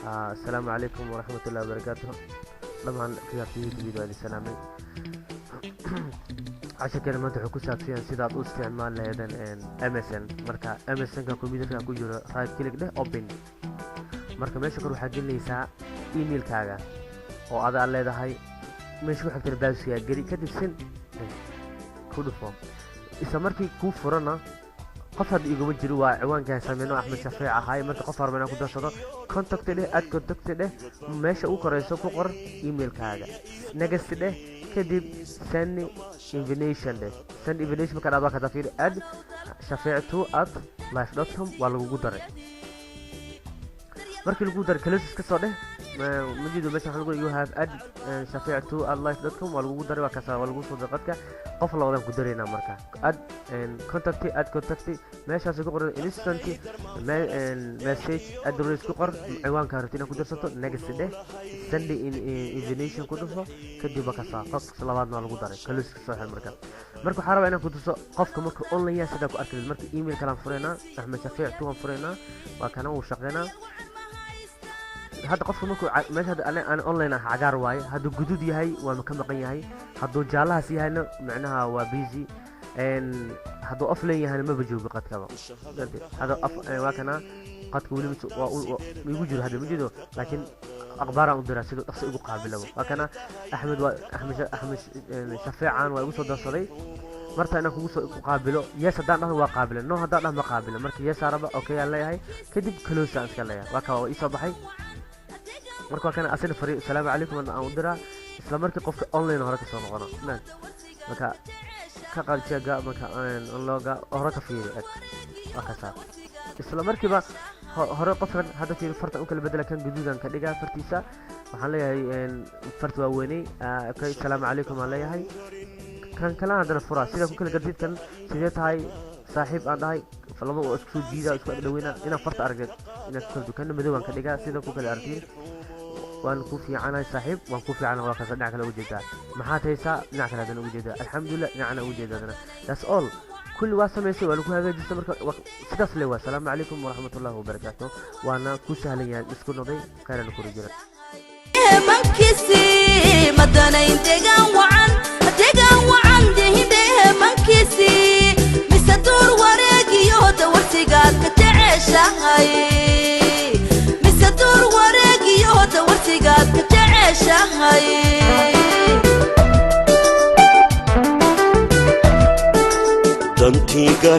Assalaamu calaykum waraxmatullahi wabarakaatuh. Dhammaan khiyaarta YouTube waa idin salaamay. Casharkeena maanta wuxuu ku saabsan yahay sidaad u isticmaali lahaydeen MSN. Marka MSN-ka computerka ku jiro, right click dheh, open. Marka meesha kor waxaad gelinaysaa emailkaaga oo adaa leedahay. Meesha ku xigtana passwordkaa geli, kadib send ku dhufo. Isla markii kuu furana, qof hadda iguma jiro, waa ciwaankaan sameyno, Axmed Shafiic ahaay. Marka qof harba inaan ku darsado, contact dheh, add contact dheh, meesha ugu koreyso ku qor emailkaaga, next dheh, kadib send invitation dheh. Send invitation marka dhahdo, kada fiiri, add shafiic2@live.com waa lagugu daray. Markii lagu daray, close ka soo dheh. Majido meesha waxaa lagu, "You have add shafiic2@live.com." Waa lagugu daray, waa kaasa, waa lagu soo diray qadka. Qof labadan ku daraynaa. Marka add contact, add contact, meeshaas ku qoran instant message address, ku qor ciwaanka rabtid inaad ku darsato, next dheh, send invitation ku dhufo, kadib waa kasaa, qofka labaadna waa lagu daray. Close ka soo xir. Marka waxaa rabaa inaan ku tuso qofka marka online yahay sidaa ku arki lahayd. Marka email kalaan furaynaa, Axmed Shafiic two aan furaynaa. Waa kana, wuu shaqeynaa hadda. Qofka markuu meesha hadda aan online ah, cagaar waaye. Hadduu guduud yahay, waa ka maqan yahay. Hadduu jaalahaas yahayna, micnaha waa busy. Hadduu offline yahayna, maba joogo qadkaba. Hadda waa kana, qadka weli waa igu jiro hadda, ma jido, laakiin aqbaaraan u diraa siduu dhaqso igu qaabilabo. Waa kana Axmed, waa Axmed Shafiican, waa igu soo darsaday. Marta inaan kugu soo ku qaabilo, yes haddaan dhahdo waa qaabila, no haddaan dhahdo ma qaabilo. Marka yes aa raba, okay aan leeyahay, kadib close aan iska leeyahay. Waa kaa, waa ii soo baxay. Marka waa kana, asina fari asalaamu calaykum aan u diraa. Isla markii qofka online hore kasoo noqono. Marka ka qaad jeega, marka looga hore ka fiiri, eg, waa kasaa. Isla markiiba hore qofkan hadda fiiri, farta u kala bedela, kan guduudan ka dhigaa fartiisa. Waxaan leeyahay farta waa weyney. Okay, asalaamu calaykum aan leeyahay. Kan kalena haddana furaa, sida ku kala gartid. Kan sidee tahay saaxiib aan dhahay, laba oo isku soo jiida, isku agdhaweyna, inaan farta aragteed inaad ku kala dukanna. Madow aan ka dhigaa, sida ku kala aragtiin. Waan ku fiicanahay saaxiib, waan ku fiicanahay. Waa kaasa, dhinac kale uga jeedaa. Maxaad haysaa? Dhinac kale haddana uga jeedaa. Alxamdulilah, dhinacna uga jeeda haddana. That's all, kulli waa samaysay, waa lagu hagaajistay. Marka sidaas le waa. Asalaamu calaykum waraxmatullahi wabarakaatu. Waana ku sahlan yahay, isku noqday, khayrana kula jira. Mankiisi madanayn degaan wacan, degaan wacan dehindhehe mankiisi, mise duur wareegiyo dawarsigaad ka jeceshahay, mise duur wareegiyo dawarsigaad ka jeceshahay. Dantiga.